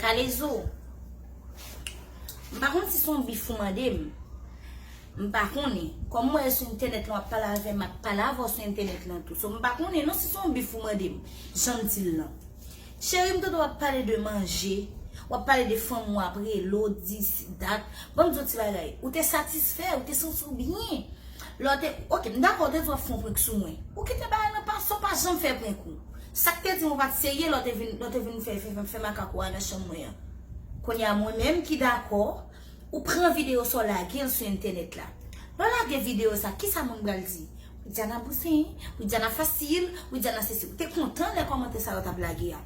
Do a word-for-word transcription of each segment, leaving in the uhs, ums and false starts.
Kalezo, m pa konn si se yon bif ou mande m. M pa konnen. Kòm mwen sou entènèt lan, w ap pale avè m, m ap pale avè w sou entènèt lan tou. So, m pa konnen non si se yon bif ou mande m. Jan m di l lan. Cheri, m tande w ap pale de manje, w ap pale de fanm w ap rele w, dis, dat. Ban m di w ti bagay. Ou te satisfè, ou te santi w byen. Lè w te, ok, m dakò, w te di w ap fè yon prank sou mwen. Ou kite bagay lan pase, w pa janm fè prank ou. Sa k te di m ou pa t serye lè w te vin, lè w te vin fè, fè, fè, fè makak ou a nan chanm mwen an. Kounye a, mwen menm ki dakò, ou pran videyo sa w lage l sou entènèt la. Lè w lage videyo sa, kisa moun pral di? Widiana bouzen, Widiana fasil, Widiana sesi. Ou te kontan lè kòmantè sa yo t ap lage a.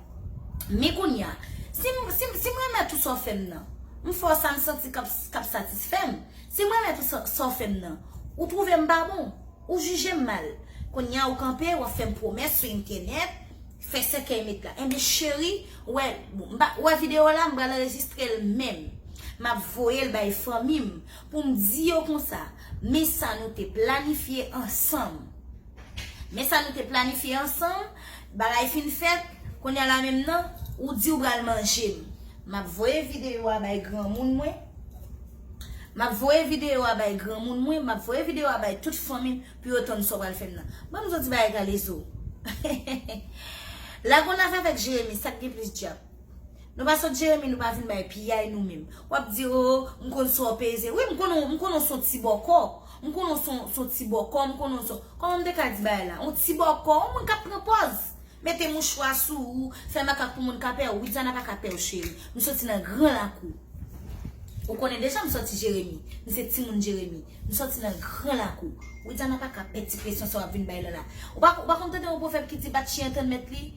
Men kounye a, si m, si m, si m renmen tout sa w fè m nan, m fè w sa m santi k ap, k ap satisfè m. Si m renmen tout sa, sa w fè m nan, ou twouve m pa bon, ou jije m mal. Kounye a ou kanpe, w ap fè m pwomès sou entènèt, fè sèkèy met la. Enben cheri, ou wè, m pa, ou wè videyo la, m pral anrejistre l menm. M ap voye l bay fanmi m pou m di yo konsa, men sa nou te planifye ansanm. Men sa nou te planifye ansanm, bagay fin fèt, kounye a la menm nan, ou di w pral manje m. M ap voye videyo a bay granmoun mwen. M ap voye videyo a bay granmoun mwen, m ap voye videyo a bay tout fanmi m pou yo tann sa w pral fè m nan. Ban m di w ti bagay Kalezo. Lagonav avèk Jeremi, sa k gen plis djab? Nou pa sot Jeremi, nou pa vin bay piyay nou menm. W ap di, o, m konn sa w peze. Wi, m konnen, m konnen w se yon ti bòkò. M konnen w se yon, se yon ti bòkò, m konnen w se, kòman m te ka di bagay la? Yon ti bòkò, yon moun k ap pran pòz. Mete mouchwa sou ou, fè makak pou moun ka pè w. Widiana pa ka pè w, cheri. M soti nan gran lakou. Ou konnen deja m sòti Jeremi. M se timoun Jeremi. M sòti nan gran lakou. Widiana pa ka pè ti presyon sa w ap vin bay la la. Ou pa, ou pa konn tande yon pwovèb ki di bat chyen antann mèt li?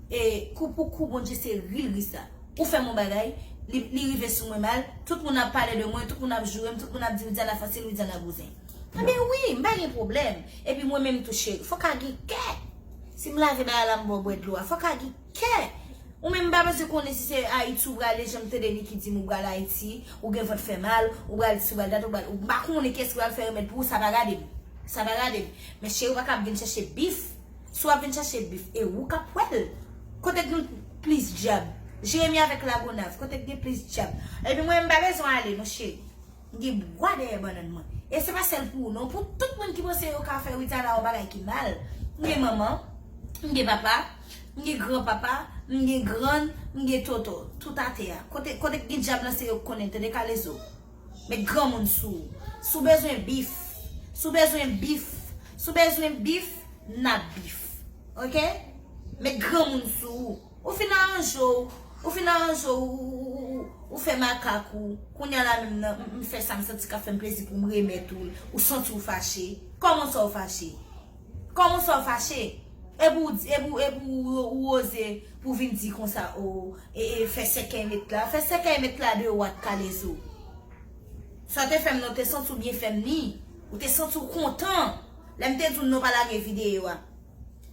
E, kou pou kou, Bondye se ri l ri sa. Ou fè m yon bagay, li, li rive sou mwen mal, tout moun ap pale de mwen, tout moun ap joure m, tout moun ap di Widiana fasil, Widiana bouzen. Anben wi, m pa gen pwoblèm. Epi mwen menm tou cheri, fò w ka gen kè. Si m lave bagay la, m ba w bwè dlo a, fò w ka gen kè. Ou menm m pa bezwen konnen si se Ayiti ou prale, jan m tande Niki di m ou pral Ayiti, ou gen vant fè mal, ou pral dis, ou pral dat, ou pral, ou pa konnen kiyès ki pral fè remèd pou ou, sa pa gade m. Sa pa gade m. Men cheri, ou pa ka ap vin chèche bif. Si w ap vin chèche bif, e ou k ap wè l. Kote k gen plis djab? Jeremi avèk Lagonav, kote k gen plis djab? Epi mwen, m pa bezwen ale non cheri. M gen bwa dèyè bannann mwen. E se pa sèl pou ou non, pou tout moun ki panse yo ka fè Widiana yon bagay ki mal. M gen manman, m gen papa, m gen granpapa, m gen grann, m gen tonton. Tout atè a. Kote, kote k gen djab lan se yo k konnen, tande Kalezo. Met granmoun sou ou. Si w bezwen bif, si w bezwen bif, si w bezwen bif, n ap bif. Ok? Met granmoun sou ou. Ou fin aranje w, ou fin aranje w, ou, ou, ou, ou, ou fè makak ou. Kounye a la menm nan, m, m fè sa m santi k ap fè m plezi pou m remèt ou l. Ou santi w fache. Kòman sa w fache? Kòman sa w fache? Epi w di, epi w, epi w, ou oze pou vin di konsa, o, e, e, fè sèkèy met la. Fè sèkèy met la de wat Kalezo. Sa w te fè m nan, ou te santi w byen fè m ni. Ou te santi w kontan. Lè m te di w non pa lage videyo a.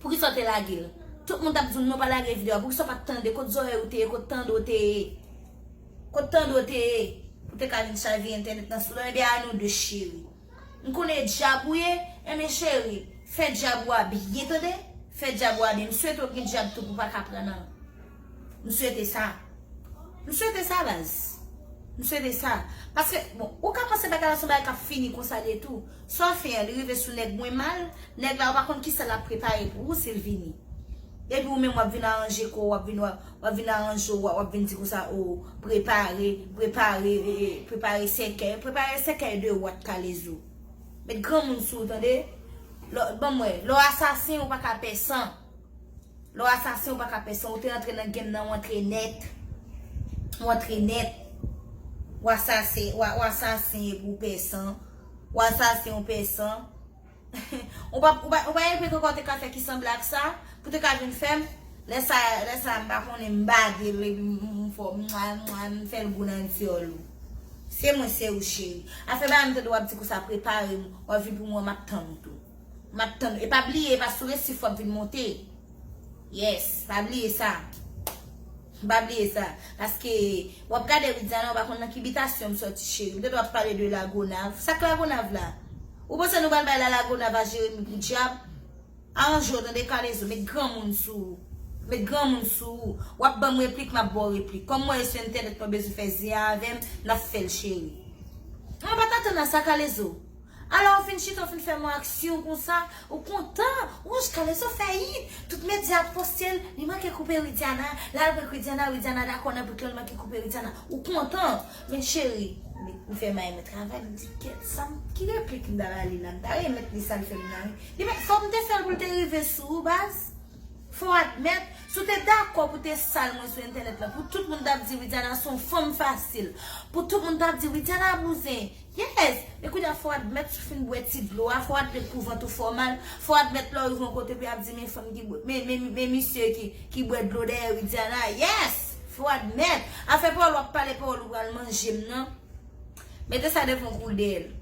Poukisa w te lage l? Tout moun t ap di w non pa lage videyo a. Poukisa w pa t tande? Kot zòrèy ou te ye? Kot tande w te ye? Kot tande w te ye? Ou te ka vin chavire entènèt nan sou non. Ebyen a nou de cheri. M konnen e djab ou ye, enben cheri, fè djab ou a byen tande, fè djab ou a byen. M swete w gen djab tou pou w pa ka pran nan. M swete sa. M swete sa, baz. M swete sa. Paske, bon, ou ka panse bagay la se yon bagay k ap fini konsa li ye tou. Sa w fè a, li rive sou nèg mwen mal, nèg la ou pa konn kisa l ap prepare pou ou si l vini. Epi ou menm w ap vin aranje kò w, w ap vin, w ap, w ap vin aranje w, w ap vin di konsa, o, prepare, prepare, e, e, prepare sèkèy, prepare sèkèy de wat Kalezo. Met granmoun sou ou, tande? Lè, ban m wè, lè w asasen, ou pa ka pè san. Lè w asasen, ou pa ka pè san. Ou te rantre nan game nan, ou antre nèt. Ou antre nèt. W asasen, w a, w asasen epi w pè san. W asasen, ou pè san. Ou pa, ou pa, ou pa gen prank ankò w te ka fè ki sanble ak sa, pou te ka vin fè m. Lè sa, lè sa, m pa konnen, m bade l, epi m, m fè w, mwa, mwa, m fè l gou nan dyòl ou. Se mwen, se ou, cheri. Afè bagay m tande w ap di konsa, prepare m, w ap vin pou mwen, m ap tann ou tou. M ap tann ou. E pa bliye, e pa sou resif w ap vin monte. Yes, pa bliye sa. Pa bliye sa. Paske w ap gade Widiana, ou pa konn nan ki bitasyon m sòti, cheri. M tande w ap pale de Lagonav. Sa k Lagonav la? Ou panse nou pral bay la Lagonav a Jeremi pou dyab? Aranje w, tande, Kalezo, met granmoun sou ou. Met granmoun sou ou. W ap ban m replik, m ap ba w replik. Kòm mwen sou entènèt, pa bezwen fè zen avè m, n ap fè l, cheri. Mwen pa t atann a sa, Kalezo. Alò, ou fin chita, ou fin fè m yon aksyon konsa, ou kontan. Ou wè Kalezo fè it. Tout medya ap poste l, li manke koupe Widiana. L al pran Widiana, Widiana dakò nan prank lan, li manke koupe Widiana. Ou kontan. Men cheri, m fè may mwen travay, m di, kèt sa, ki replik m ta ba li la? M ta remèt li sa l fè m nan, wi. Li mèt, fòk m te fè l pou l te rive sou ou, baz. Fò w admèt, si w te dakò pou te sal mwen sou entènèt la, pou tout moun t ap di Widiana se yon fanm fasil, pou tout moun t ap di Widiana bouzen, yes, men kounye a fò w admèt si w fin bwè ti dlo a, fò w admèt pou vant ou fè w mal, fò w admèt lè w rive yon kote pou y ap di men fanm ki bwè, men, men, men misye ki, ki bwè dlo dèyè Widiana, yes, fò w admèt. Afè pawòl w ap pale, pawòl ou pral manje m nan. Mete sa devan kou l deyèl.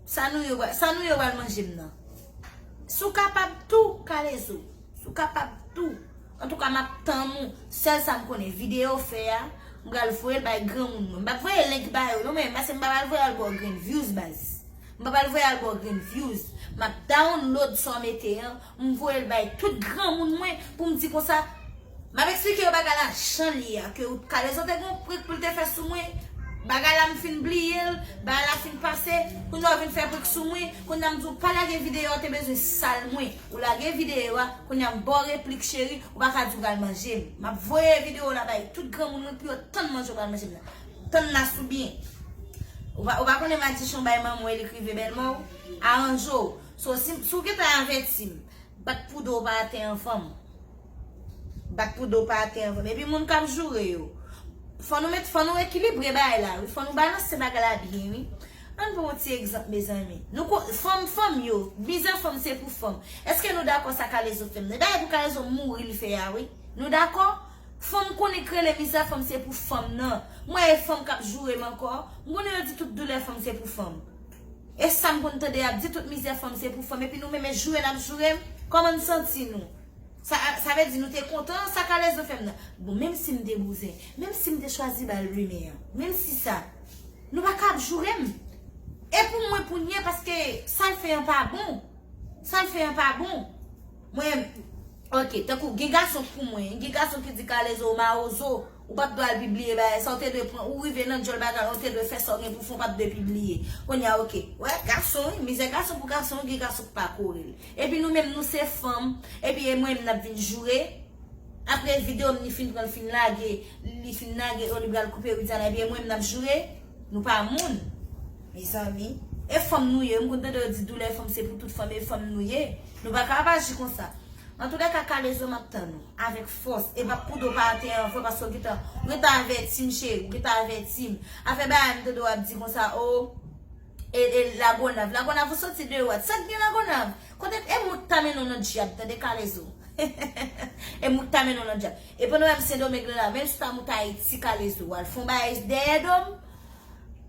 Sa nou yo, sa nou yo pral manje m nan. Si w kapab tou, Kalezo. Si w kapab tou. Antouka, m ap tann ou. Sèl sa m konnen, videyo w fè a, m pral voye l bay granmoun mwen. M p ap voye link ba yo, non, men, paske m pa pral voye al ba w grenn views, baz. M pa pral voye al ba w grenn views. M ap download sa w mete an, m voye l bay tout granmoun mwen pou m di konsa, m ap eksplike yo bagay la jan l ye a, ke Kalezo te gen yon prank pou l te fè sou mwen, bagay la m fin bliye l, bagay la fin pase, kounye a w vin fè prank sou mwen, kounye a m di w pa lage videyo a, w te bezwen sal mwen, ou lage videyo a, kounye a m ba w replik cheri, ou pa ka di w pral manje m. M ap voye videyo la bay tout granmoun mwen pou yo tann manje w pral manje m nan. Tann la sou byen. Ou pa, ou pa konnen madichon bay manman w e li k rive bèlmè w? Aranje w. So, si, si w gentan avèti m, bat pou do w pa atè anvan m. Bat pou do w pa atè anvan m. Epi moun k ap joure yo. Fò nou met, fò nou ekilibre bagay la, wi. Fò nou balanse bagay la byen, wi. Ann pran yon ti egzanp, mezanmi. Nou ko-, fanm, fanm yo, mizè fanm se pou fanm. Èske nou dakò sa Kalezo fè m nan? E bagay pou Kalezo mouri l fè a, wi. Nou dakò? Fanm konnen k rele mizè fanm se pou fanm nan. Mwen e fanm k ap joure m ankò. M konnen yo di tout doulè fanm se pou fanm. E sa m konn tande y ap di tout mizè fanm se pou fanm. Epi nou menm e joure n ap joure m. Kòman n santi nou? Sa, sa vle di nou te kontan sa Kalezo fè m nan. Bon, menm si m te bouzen, menm si m te chwazi ba l rimè an, menm si sa, nou pa ka ap joure m. E pou mwen pou n ye, paske sa l fè an pa bon. Sa l fè an pa bon. Mwen, ok, tankou gen gason pou mwen, gen gason ki di Kalezo ou mawozo, ou pa t dwe al pibliye bagay sa, ou te dwe pran, ou rive nan djòl bagay la, ou te dwe fè sa w gen pou fè, ou pa t dwe pibliye. Kounye a, ok, wè, gason, wi, mizè gason pou gason, gen gason k pa kore l. Epi nou menm, nou se fanm, epi e mwen menm n ap vin joure. Apre videyo m, li fin pran, l fin lage, li fin lage, o, li pral koupe Widiana, epi e mwen menm n ap joure. Nou pa moun, mezanmi. E fanm nou ye. M konn tande yo di doulè fanm se pou tout fanm, e fanm nou ye. Nou pa ka ap aji konsa. Antoulèka, Kalezo, m ap tann ou avèk fòs. E bat pou do w pa atè anvan, paske w gentan, ou gentan avèti m, cheri, ou gentan avèti m. Afè bagay m tande w ap di konsa, o, e, e Lagonav. Lagonav, ou soti de wat? Sa k gen Lagonav? Kote, e mout ta mennen w nan dyab, tande, Kalezo. E mout ta mennen w nan dyab. E pandan w wè m Sendomeng la, menm si w ta mout Ayiti, Kalezo, w al fè yon bagay dèyè do m,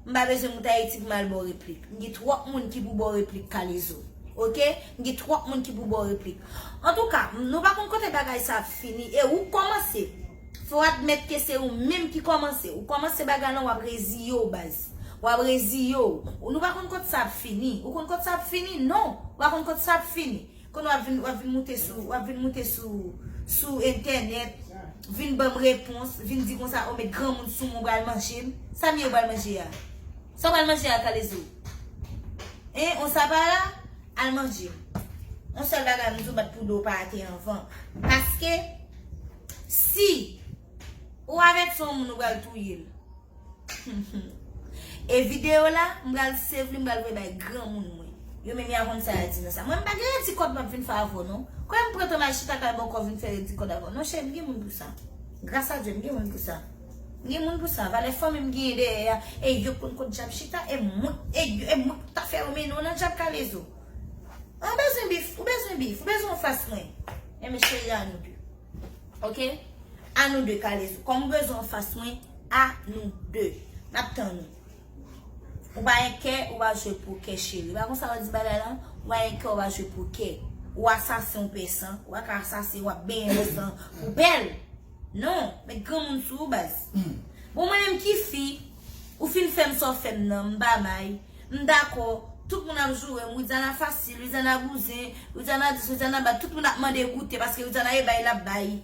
m pa bezwen mout Ayiti pou m al ba w replik. M gen twòp moun ki pou ba w replik, Kalezo. Oke? M gen twòp moun ki pou ba w replik. Antouka, m, nou pa konn kote bagay sa ap fini. E ou k kòmanse. Fò w admèt ke se ou menm ki kòmanse. Ou kòmanse bagay lan, w ap reziye w, baz. W ap reziye w. Ou, nou pa konn kote sa ap fini. Ou konn kote sa ap fini? Non. Ou pa konn kote sa ap fini. Kounye a w ap vin, w ap vin moute sou, w ap vin moute sou, sou entènèt, vin ban m repons, vin di konsa, o, met granmoun sou mwen, w pral manje m. Sa m ye w pral manje a? Sa w pral manje a, Kalezo? Hein, on sa pa la? Al manje. On sèl bagay m di w, bat pou do w pa atè anvan. Paske, si ou avèti yon moun, ou pral touye l. E videyo la, m pral save li, m pral voye bay granmoun mwen. Yo menm y a konn sa y a di nan sa. Mwen, m pa gen redi kòd m ap vin fè avè w, non. Kwè m pran tan m al chita kay bòkò vin fè redi kòd avè w. Non, cheri, m gen moun pou sa. Gras a Dye, m gen moun pou sa. M gen moun pou sa. Valè fanmi m genyen dèyè a. E yo konn kot dyab chita. E mwen, e yo, e mwen ta fè yo mennen w nan dyab, Kalezo. Ou bezwen bif, ou bezwen bif, ou bezwen anfas mwen. Enben, cheri, a nou de. Oke? A nou de, Kalezo. Kòm ou bezwen anfas mwen, a nou de. N ap tann ou. Ou pa gen kè, ou pa jwe pokè, cheri. Pa konsa yo di bagay lan? Ou pa gen kè, ou pa jwe pokè. Ou asasen, ou pè san. Ou pa ka asasen, w ap benyen nan san pou bèl. Non, met granmoun sou ou, baz. Bon, mwen menm ki fi, ou fin fè m sa w fè m nan, m pa may. M dakò, tout moun ap joure m, Widiana fasil, Widiana bouzen, Widiana dis, Widiana bat, tout moun ap mande goute, paske Widiana e bay l ap bay.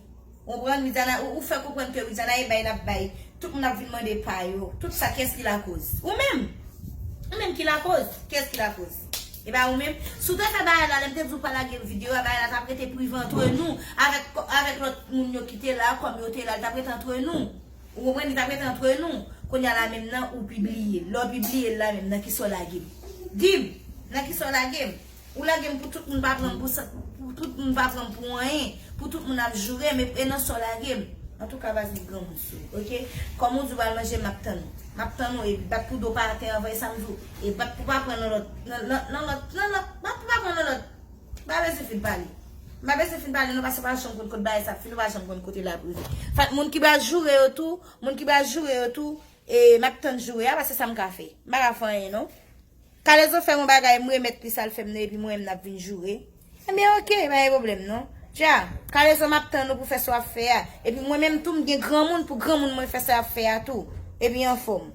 Konprann? Widiana, ou, ou fè konprann ke Widiana e bay l ap bay. Tout moun ap vin mande pa yo. Tout sa, kiyès ki lakoz? Ou menm! Ou menm ki lakoz? Kiyès ki lakoz? E pa ou menm? Si w te fè bagay la, lè m te di w pa lage videyo a, bagay la t ap rete prive antre nou, avèk, avèk lòt moun yo ki te la, kòm yo te la, l t ap rete antre nou. Ou konprann? Li t ap rete antre nou. Kounye a la menm nan, ou pibliye l. Lè w pibliye l la menm, nan kisa w lage m? Di m, nan kisa w lage m? Ou lage m pou tout moun pa pran m pou sa, pou tout moun pa pran m pou anyen, pou tout moun ap joure m, e, e nan sa w lage m. Antouka, pa di granmoun sou, oke? Kòm ou di w pral manje, m ap tann ou. M ap tann ou, epi bat pou do pa atè anvan, e sa m di w, e bat pou pa pran nan lòt, nan, nan, nan lòt, nan lòt, bat pou pa pran nan lòt. M pa bezwen fin pale. M pa bezwen fin pale, non, paske w pa janm konn kote bagay sa ap fini, w pa janm konn kote l ap rive. Fèt, moun ki pral joure yo tou, moun ki pral joure yo tou, e, m ap tann joure a, paske sa m ka fè. M pa ka fè anyen, non. Kalezo fè yon bagay, m remèt li sa l fè m nan, epi mwen menm n ap vin joure. Ebyen, oke, pa gen pwoblèm, non. Dja, Kalezo, m ap tann ou pou fè sa w ap fè a. Epi mwen menm tou, m gen granmoun pou granmoun mwen fè sa y ap fè a tou. Epi anfòm.